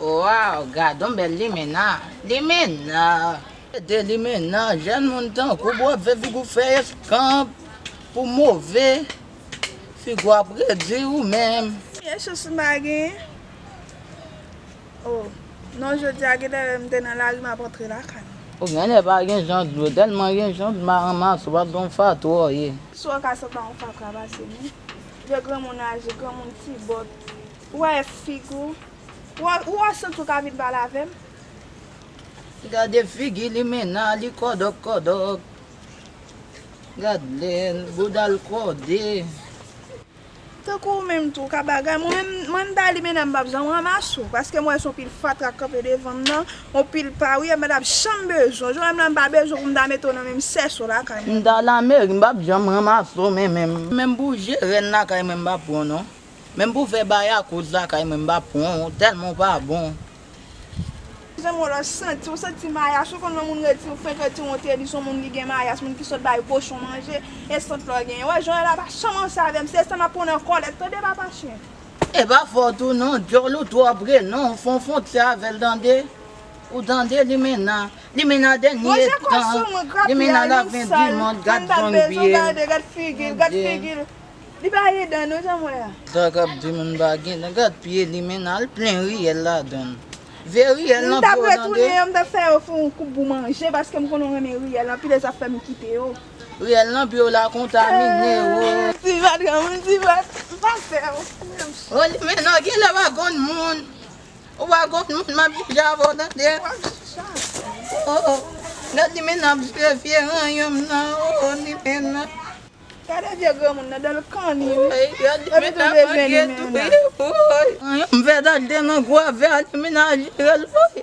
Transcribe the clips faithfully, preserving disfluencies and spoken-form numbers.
Waw, gad on bèl limena. Limena. Ede limena, jèn moun tankou w ap fè figi w fè eskanp pou move. Figi w ap redi ou menm. Yon chans m pa gen. Oh. Non, jodi a, genlè m te nan lari, m ap antre lakay mwen. Ou genlè pa gen jan dlo, tèlman gen jan dlo, m a ranmase w, pa t gon fatra w ye. Si w ka santi yon fatra pase m wi. Vye granmoun aje, granmoun ti bòt. Ou wè figi w. Ou wè, ou wè santi w ka vin pale avè m. Gade figi limena, li kòdòk kòdòk. Gad lè bouda l kòde. Tankou ou menm tou, ou ka bagay. Mwen menm, mwen m ta limena m p ap janm ranmase w, paske m wè se yon pil fatra k kanpe devan m nan, yon pil parye, m pa t ap janm bezwen w. Jan w wè m la, m pa bezwen pou m ta mete w nan menm sèso lakay mwen. M ta Lameri, m p ap janm ranmase w, men menm. Menm pou jere n lakay mwen, m p ap pran w non. Menm pou fè bayakouz lakay mwen, m p ap pran w, tèlman w pa bon. Janm wè lè w santi, w santi mayas, ou konn lè moun redi, ou fenk redi yon teni, se yon moun ki gen mayas, moun ki sot bay kochon manje, e sant lè w genyen. Wè, jan w la pa chanm ansanm avè m, se sa m ap pran nan kòlèt, tande papa chen. E pa fòt ou non, djòl ou twò pre non, fè yon fwontyè avè l tande. Ou tande limena, limena dènye tan, limena la fen di mond, gad figi l, gad figi l. Li pa edan non, jan m wè a. Sa k ap di moun pa gen, gad pye limena, l plen riyèl ladan l. Vye riyèl nan pye w tande. M t ap retounen yo, m t ap fè yo fè yon koup pou manje, paske m konnen w renmen riyèl anpil, e sa fè m kite yo. Riyèl nan pye w la kontamine, o. Ti vat, granmoun, ti vat, m pa fè w. O, limena, genlè w pa konn moun. Ou pa konn moun, m ap jije avè w tande. O, o, gad limena ap jwe vye ranyon m nan, o, limena. Gade vye granmoun nan, dan l kanni wi. Woy, gad limena manke touye, woy. Ranyon m fè t al te nan gwo afè a, limena jere l, woy.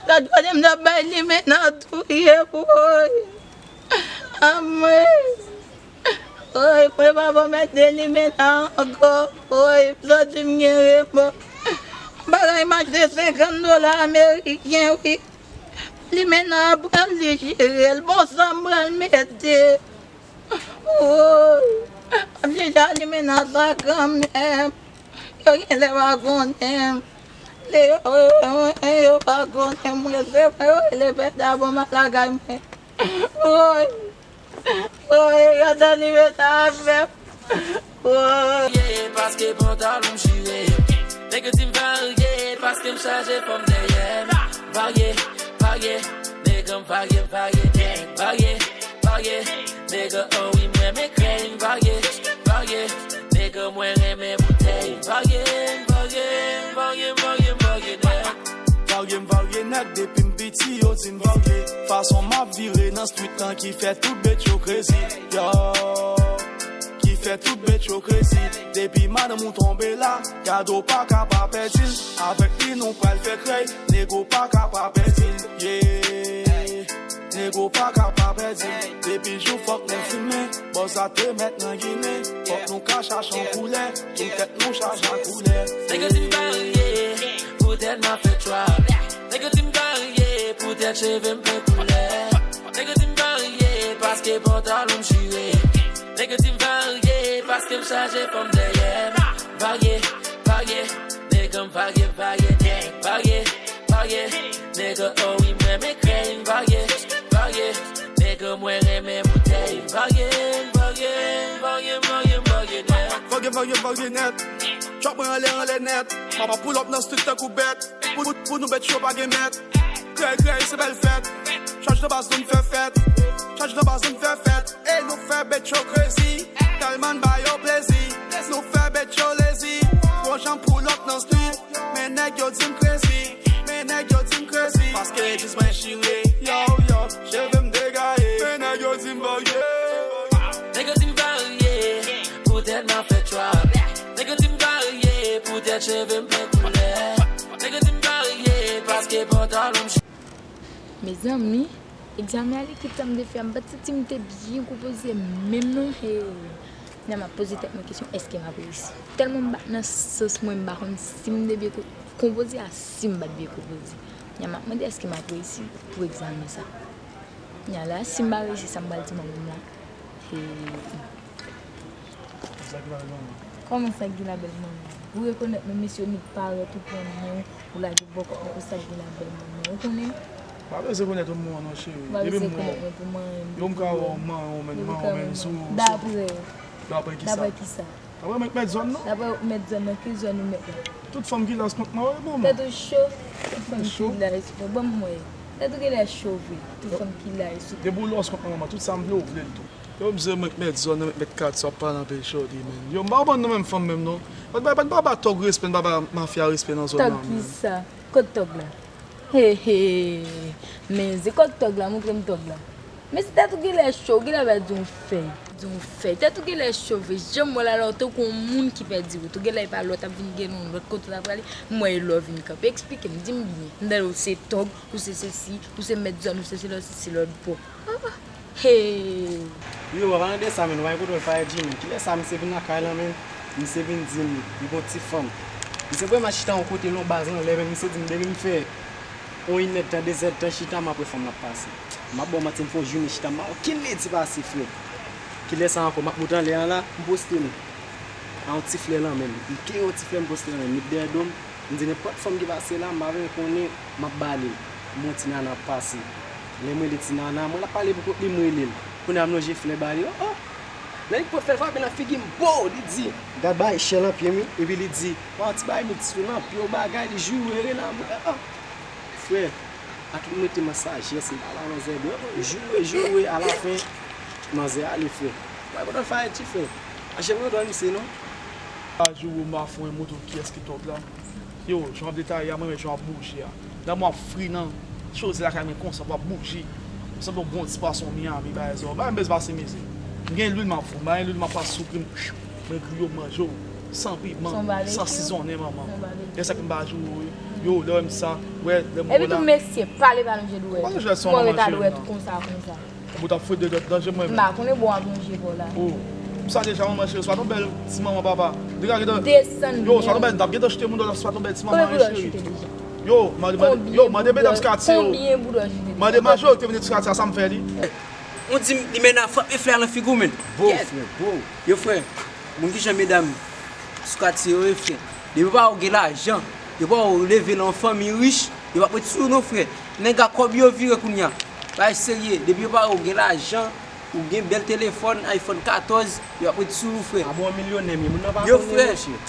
Gad kote m t ap bay limena touye, woy. Anmwey. Woy, mwen pa pwomèt de limena ankò. Woy, m santi m gen remò. Bagay m achte senkant dola ameriken, wi. Limena pran l, li jere l. Bon, sa m pral mete. Woy, m ap jije a limena sa kanmenm. Yo genlè pa konnen m. Lè yo wè mwen, yo pa konnen m. Mwen se mwen yo rele pèda, bon, m al lakay mwen. Woy. Woy, gade limena ap fè m. Woy. Paske pantalon m chire. Nèg yo di m varye, paske m chaje fanm dèyè m. Varye, varye, nèg m varye, varye. Varye, varye, nèg, oh wi, m renmen krèy. Varye, varye, nèg, mwen renmen boutèy. Varye, varye, varye, varye, varye, nèg. Varye m varye nèt, depi m piti yo di m varye. Fason m ap vire nan street lan ki fè tout bèt yo crazy. Yo, ki fè tout bèt yo crazy. Depi madanm ou tonbe la, gade w pa ka pa pèdi l. Avèk li nou pral fè krèy, nèg ou pa ka pa pèdi l. Yeah. Nèg ou pa ka pa pèdi m. Depi jou fòk nou fimen. Bòz la te mèt nan Ginen. Fòk nou ka chache yon koulè. Tout tèt nou chaje a koulè. Nèg yo di m varye, poutèt m ap fè trap. Nèg yo di m varye, poutèt cheve m plen koulè. Nèg yo di m varye, paske pantalon m chire. Nèg yo di m varye, paske m chaje fanm dèyè m. Varye, varye, nèg m varye, varye. Varye, varye, nèg, oh wi, m renmen krèy. Varye, varye, nèg, mwen renmen boutèy. Varye, varye, varye, varye, varye nèt. Varye, varye, varye nèt. Trap mwen anlè, anlè nèt. M ap pull up nan street tankou bèt. Pou, pou, pou nou bèt yo pa gen mèt. Krèy, krèy, se bèl fèt. Chaj nan baz nou fè fèt. Chaj nan baz nou fè fèt. E nou fè bèt yo crazy. Tèlman n ba yo plezi. Nou fè bèt yo lazy. Bon jan pull up nan street. Men nèg yo di m crazy. Men nèg yo di m crazy. Paske jeans mwen chire. Yo, yo, cheve m degaye. Men nèg yo di m varye. Nèg yo di m varye. Poutèt m ap fè trap. Nèg yo di m varye. Poutèt cheve m plen koulè. Nèg yo di m varye. Paske pantalon m Mezanmi, egzamen a lekri tan m te fè a, m pa t santi m te byen konpoze menm non. Hey. Kounya m ap poze tèt mwen kesyon, èske m ap reyisi? Tèlman m pa t nan sans mwen, m pa konn si m te byen ko-, konpoze a si m pa t byen konpoze. Kounya m ap mande èske m ap reyisi pou egzamen sa. Kounya la, si m pa reyisi, sa m pral di manman m la? Hey. Kòman sa k gen la bèl manman? Ou rekonèt mwen, mesye, ou met parèt, ou pran men w, ou lage bòkòt mwen, pou sa k gen la bèl manman? Ou konnen m? Pa bezwen konèt ou manman non, cheri. Ou pa bezwen konèt mwen pou manman m. Yo, m ka wè w manman w, men manman w, men sou. Daprè. Daprè kisa? Daprè kisa? Daprè mwen k mèt zòn nan. Daprè ou mèt zòn nan, ki zòn ou mèt la? Tout fanm ki lès kont mwen, wi, manman. Tèt ou cho, tout fanm ki lès kont mwen. Ban m wè. Tèt ou genlè cho vre, tout fanm ki lès kont mwen. Depi w lès kont mwen, manman, tout sa m vle, ou vle l tou. Yo, msye, mwen k mèt zòn nan, mwen k mèt katye, w ap pale anpil chòdi, men. Yo, m pa konprann nou menm fanm menm, non. Pa, pa, pa, pa ba tòg respè, pa ba mafya respè nan zòn nan, men. Tòg kisa? Kot tòg la? He, he. Men, se kot tòg la, montre m tòg la. Men si tèt ou genlè cho, ou genlè bay di yon fèy. Di yon fèy. Tèt ou genlè cho vre. Jan m wè la, la, ou tankou yon moun ki pèdi wout. Ou genlè e pa lè w t ap vin gen yon lòt kote w t ap prale. M wè e lè w vin kanpe. Eksplike m, di m byen. M tande w se tòg, ou se sesi, ou se mèt zòn, ou se, se lòt, se, se lòt bò. Ah, ah. Hey! Yo, pa pale de sa, men, w pa gen kote w fè G, men. Kilè sa misye vin lakay lan, men? Misye vin di m, li gon ti fanm. Misye vrèman chita yon kote, lon baz anlè, men misye di m, depi m fè yon inèdtan, dezèdtan chita, m ap wè fanm nan ap pase. M ap ba w manti, m fè yon jounen chita, m pa wè okenn ledi pase, frè. Kilè sa ankò, m ap moute anlè an la, m poste l. A yon ti flè lan men m. M kenbe yon ti flè, m poste l lan men m. Met dèyè do m. M di nenpòt fanm ki pase la, m pa vle konnen, m ap ba li l. M wè yon ti nana ap pase. Lè m rele ti nana, mwen l ap pale pou kont li, m rele l. Kounye a m lonje flè ba li, oh, oh! Lè li pot flè frape nan figi m, bo! Li di, gad bagay chè lan pye m wi. Epi li di, waw, ti bagay met sou lan pye w bagay, li joure la, mwen, oh, oh! Frè, a tout m rete nan sajès, m pa ba manzè byen, oh, joure, joure, alafen, manzè ale, frè. Mwen kontan fè ti frè. Achte pou yo dòmi se non. A jou ou mafon e moto kiyès ki tòg la? Yo, jan w ap detaye a, mwen menm jan w ap bouje a. Nan mwen ap fri nan. Choze lakay mwen konsa pou ap bouje. Ou sanble yon bon ti pwason Miami, bagay zò. Bagay m bezwen pase mize. M gen lwil m ap fou, m gen lwil m ap pase sou gri m. Mwen griye w, m manje w. San piman, san sizonnen, manman. E sa ki m pa jou ou, wi. Yo, lè w wè m sa, wè, lè m wè w la. Epi tou mesye, pale pa lonje dwèt. Mwen ret a dwèt konsa, konsa. Bout ap fwete danje mwen menm. M pa konnen bon ap lonje bò la. Oh. M sa deja manman cheri, swa ton bèl ti manman papa. Degaje dan. Desann. Yo, swa ton bèl, m t ap gentan chite moun dò, swa ton bèl ti manman cheri. Yo, mande, mande, yo, mande medam ti katye yo. Mande majorite medam ti katye a, sa m fè li. On di m li mennen a frape flè a nan figi w, men. Bo, frè, bo. Yo, frè, moun ki jan medam sou katye yo ye, frè. Depi yo pa wè w gen lajan, depi yo pa wè w leve nan yon fanmi rich, yo p ap ret sou ou non, frè. Nèg a kòb yo vire kounye a. Bagay serye, depi yo pa wè w gen lajan, ou gen bèl telefòn, iPhone katòz, yo p ap ret sou ou, frè. A bon, milyonè, men moun nan pa konnen, monchè. Yo, frè,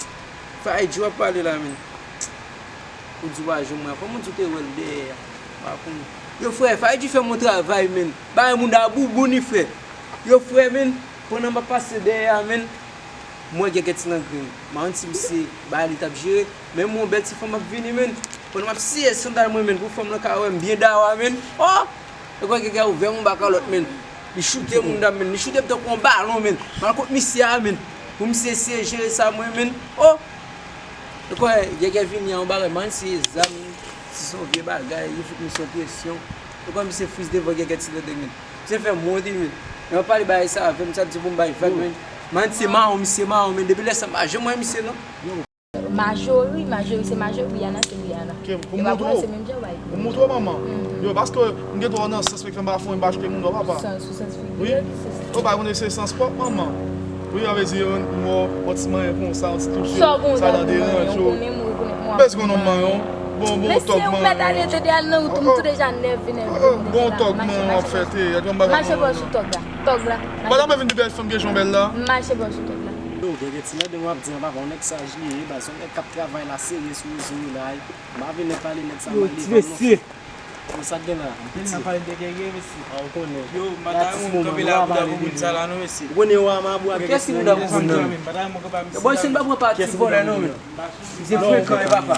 Faïdji w ap pale la, men. Ou di w pa jwenn mwen. Kòman w di w te wè l dèyè a? M pa konnen. Yo, frè, Faïdji fè m yon travay, men. Bagay moun nan bouboun, wi, frè. Yo, frè, men, pandan m ap pase dèyè a, men, m wè Gègèt nan grenn. M pa konn si misye bagay li t ap jere, men m wè yon bèl ti fanm ap vini, men. Pandan m ap siye sandal mwen, men, pou fanm nan ka wè m byen dawa, men. Oh! E kwè Gègè ouvè yon bakalòt, men. Li choute moun dam, men. Li choute m tankou yon balon, men. M al kot misye a, men. Pou misye eseye jere sa mwen, men. Oh! E kwè Gègè vini a yon bagay, m al siye zam, si se yon vye bagay, li fout misye yon presyon. E kwè misye friz devan Gègè ti dèdè, men. Misye fè m wont, men. Lè m ap pale bagay sa avè m, sa di pou m bay vag, men. M al siye mawon, misye mawon, men. Depi lè sa, m pa janm wè misye, non. Majori, Majori, se Majori, Rihanna, se Rihanna. Yo pa pwononse menm jan, bay. Pou m montre w, manman. Yo, paske m gen dwa nan sans, men fè m pa fon, m pa achte moun dò, papa. Sans, sou sans figi, wi. Ou pa konnen se sans pwòp, manman. Wi, sa vle di, yon, yon, yon ti manyen konsa, yon ti touche, sa nan deranje w. Ou bezwen yon manyen, bon, bon tòg manyen. Mesye, ou mèt ale tande al nan wout, m tou deja nève, nève. Bon tòg manyen w ap fè, te, yon bagay manyen. Mache bò sou tòg la, tòg la. Madanm mwen vin pi bèl fanm ke Jan Bèl la. Mache bò sou tòg la. Yo, gen, gen ti lande w ap di an, papa, yon nèg saj li ye, baz, yon nèg k ap travay la, serye sou rezo yo la, m pa vle nèg pale nèg sa mal devan non. Yo, ti mesye. Yo, sa k gen la? Piti. N ap pale de Gègè, mesye. A, ou konnen. Yo, m pa ta renmen kanpe la bouda pou moun sa la non, mesye. Ou konnen yo a mabou a Gègè ti nèg. Kiyès ki bouda pou moun nan? M pa ta renmen kanpe a mesye la. Bò, se m pa pran pati vòlè non, men. Misye frekan, e papa.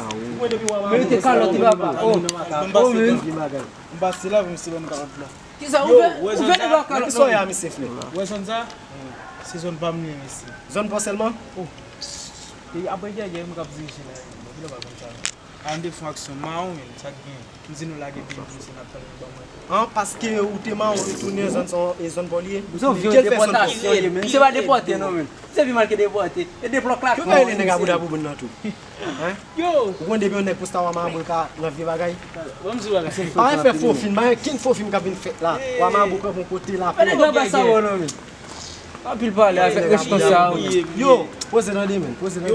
Merite kalòt, e papa. Oh, oh, men. M pase la pou misye ban m kalòt la. Kisa, ou vle, ou vle nèg la kalòt non? Kisa w ye a, mesye Flè? Ou wè zòn sa? Se zòn pa m li ye, mesye. Zòn pa w sèlman? Oh. E apre Gègè, m k ap dirije la. Bon, kilè w pa konn sa non. A, m te fè yon aksyon mawon, men, sa k gen? M di nou lage peyi pou misye, n ap tann li ban mwen. An, paske ou te mawon, retounen zòn sa, e zòn pa w li ye? Misye vye depòtasyon li ye, men. Misye pa depòte non, men. Misye pi mal ke depòte. E deplòk la. Ki bagay li nèg a bouda bouboun nan tou? Hein? Yo! Ou konn depi yon nèg konsa w a mabou l ka nan vye bagay? Ban m di w bagay. Pa fè fo fim, pa gen kenn fo fim k ap vin fèt la. W a mabou kanpe yon kote la. Fè nèg la pa sa w non, men. Anpil pale avèk responsab. Yo, poze tande, men. Poze tande.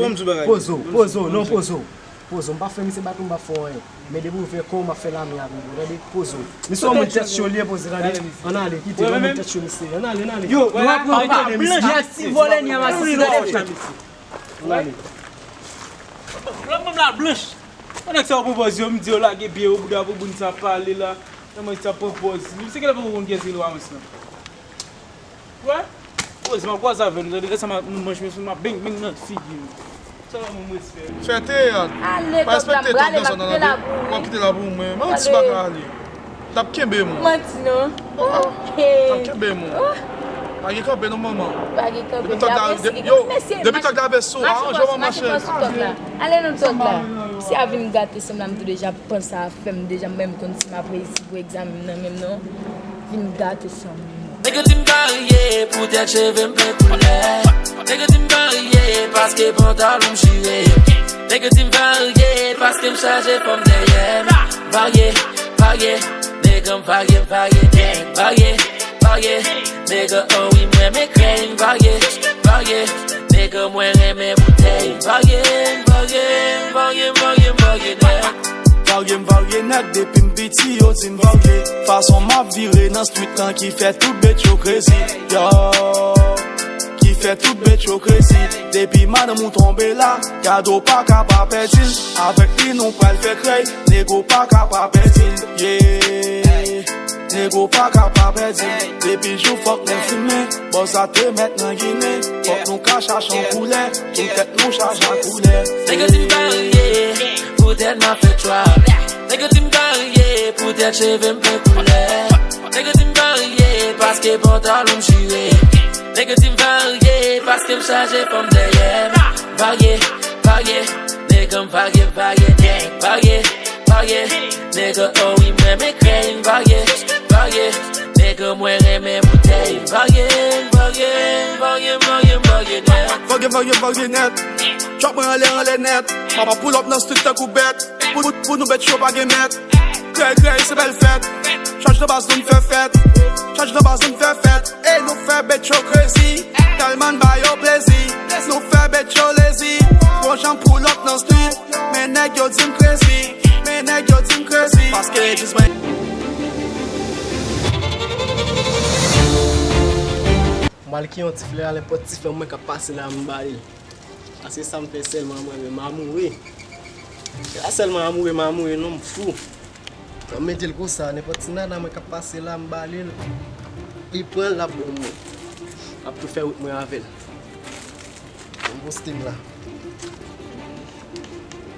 Poze w, poze w, non, poze w. Poze w. M pa fè misye bat ou, m pa fè w anyen. Men depi w ouvè kò w, m ap fè lame avè w, tande? Poze w. Misye yon moun tèt cho li ye, poze tande. Ann ale, kite, yon moun tèt cho misye. Ann ale, ann ale. Yo, nou ap pran tande misye. Ni a ti vòlè, ni a masisi, tande, frè. Ann ale. Lòt manm la blanch. Pandan sa w pran pòz yo, m di yo lage pye yo, bouda pou boun sa pale la. Nan mwen sa pran pòz. Se kèlè pou moun kèse lwa ansanm. Wè? Poz, m ap kwaze avè nou, tande, lè sa m ap, m manch mesye, m ap beng, beng nan figi nou. Sa va, moun respè. Fè teyat. Ale, pa tòg la, respekte m prale, m ap kite la pou ou, wi. W ap kite la pou mwen. Men yon ti bagay ale. T ap kenbe m. Manti non. T ap kenbe m. Pa gen kanpe non, manman. Pa gen kanpe. Depi tòg la, yo, depi tòg la vle sou a, anje w mache. Ale non, tòg la. Si a vin gate, sanm la, m tou deja panse a fè m deja, m menm konn si m ap reyisi pou egzamen m nan menm non. Vin gate sanm. Nèg yo di m varye, poutèt cheve m plen koulè. Nèg yo di m varye, paske pantalon m chire. Nèg yo di m varye, paske m chaje fanm dèyè m. Varye, varye, nèg m varye, varye. Varye, varye, nèg, oh wi, m renmen krèy. Varye, varye, nèg, mwen renmen boutèy. Varye, varye, varye, varye, varye, nèg. Varye m varye nèt, depi m piti yo di m varye. Fason m ap vire nan street lan ki fè tout bèt yo crazy. Yo, ki fè tout bèt yo crazy. Depi madanm ou tonbe la, gade w pa ka pa pèdi l. Avèk li nou pral fè krèy, nèg ou pa ka pa pèdi l. Yeah. Nèg ou pa ka pa pèdi m. Depi jou fòk nou fimen. Bòz la te mèt nan Ginen. Fòk nou ka chache yon koulè. Tout tèt nou chaje a koulè. Nèg yo di m varye, poutèt m ap fè trap. Nèg yo di m varye, poutèt cheve m plen koulè. Nèg yo di m varye, paske pantalon m chire. Nèg yo di m varye, paske m chaje fanm dèyè m. Varye, varye, nèg m varye, varye. Varye, varye, nèg, oh wi, m renmen krèy. Varye, varye, nèg, mwen renmen boutèy. Varye, varye, varye, varye, varye nèt. Varye, varye, varye nèt. Trap mwen anlè, anlè nèt. M ap pull up nan street tankou bèt. Pou, pou, pou nou bèt yo pa gen mèt. Krèy, krèy, se bèl fèt. Chaj nan baz nou fè fèt. Chaj nan baz nou fè fèt. Ey, nou fè bèt yo crazy. Tèlman n ba yo plezi. Nou fè bèt yo lazy. Bon jan pull up nan street. Men nèg yo di m crazy. Men nèg yo di m crazy. Paske dis mwen. M al ki yon ti flè a, nenpòt ti flè mwen k ap pase la, m ba li l. A se sa m fè sèlman, mwen menm, m amoure. Se pa sèlman amoure, m amoure, non, m fou. Mwen mete l konsa, nenpòt ti nana mwen k ap pase la, m ba li l. Li pran l, l ap ban mwen. M ap tou fè wout mwen avè l. M poste m la.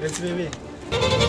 Bèl ti bebe.